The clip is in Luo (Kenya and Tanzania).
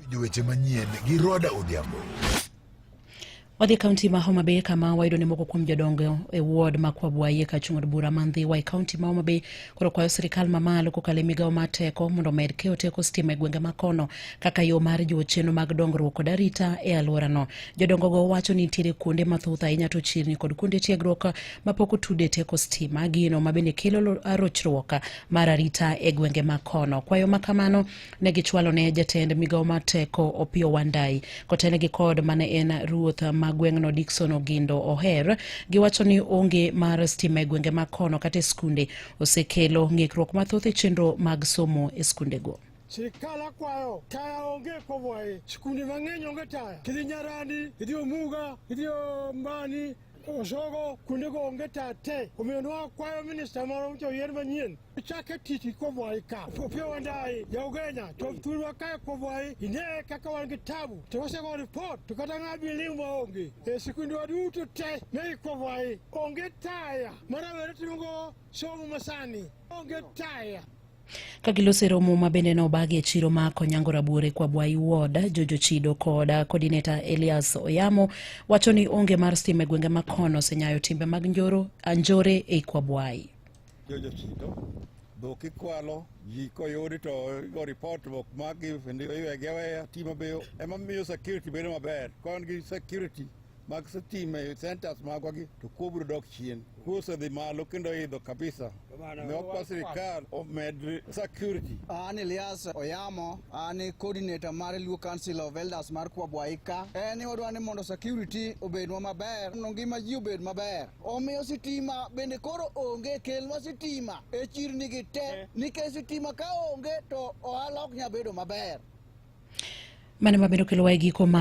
Joweche manyien gi Rhoda Odhiambo. Wadhi e kaunti ma Homa Bay kama wayudo ni moko kuom jodongo e ward ma Kwabwayi ka chung' od bura ma Ndhiwa e kaunti ma Homa Bay koro kwayo sirikal mamalo kokalo e migawo mar teko mondo omed keyo teko stima e gwenge ma kono kaka yo mar jiwo chenro mag dongruok kod arita e alworano. Jodongogo wacho ni nitiere kuonde mathoth ahinya to chirni kod kuonde tiegruok mapok otude teko stima, gino ma bende kelo rochruok mar arita e gwenge ma kono. Kwayo ma kamano ne gichwalo ne jatend migawo mar teko Opiyo Wandayi kotelnegi kod mane en ruoth ma gweng'no Dickson Ogindo Oher. Giwacho ni onge mar stima e gwenge ma kono kata e skunde osekelo ng'ikruok mathoth e chenro mag somo e skundego. Sirikal akwayo taya onge Kwabwayi, skunde mang'eny onge taya. Kidhi Nyarandi, idhi Omuga, idhi Ombani, Osogo, kuondego onge taya te. Omiyo nwakwayo minista moro mcho yier manyien chake tich gi Kwabwayi ka. Opiyo Wandayi, ya Ugenya, chop thurwa ka Kwabwayi, ine kaka wan gi tabu. To wasego report, to kata ng'a bi limo onge. E sikundwa duto te me Kwabwayi onge taya ma rawere timogo somo masani. Onge taya. Ka giloso e romo ma bende nobagi e chiro ma Konyango Rabuore Kwabwayi Ward, Jojo Chido kod coordinator Elias Oyamo wacho ni onge mar stima e gwenge ma kono osenyayo timbe mag njoro, njore ei Kwabwayi. Jojo Chido, dhok ikwalo, ji koyudi to igo report ok magi kendo iwegi aweya. Tima be ema miyo security bedo maber. Ka wan gi security mag sitima e centers magwa gi to kuo biro dok chien. Kuo osedhi malo kendo idho kabisa. Ne wakwa sirikal omed security. An Elias Oyamo, an coordinator mar Luo Council of Elders mar Kwabwayi ka. En ni wadwa ni mondo security obednwa maber, mondo ngima ji obed maber. Omiyo sitima bende koro onge, kelnwa sitima e chirni gi te, nikech sitima ka onge to ohala ok nyal bedo maber. Mano mabende okelowa e giko ma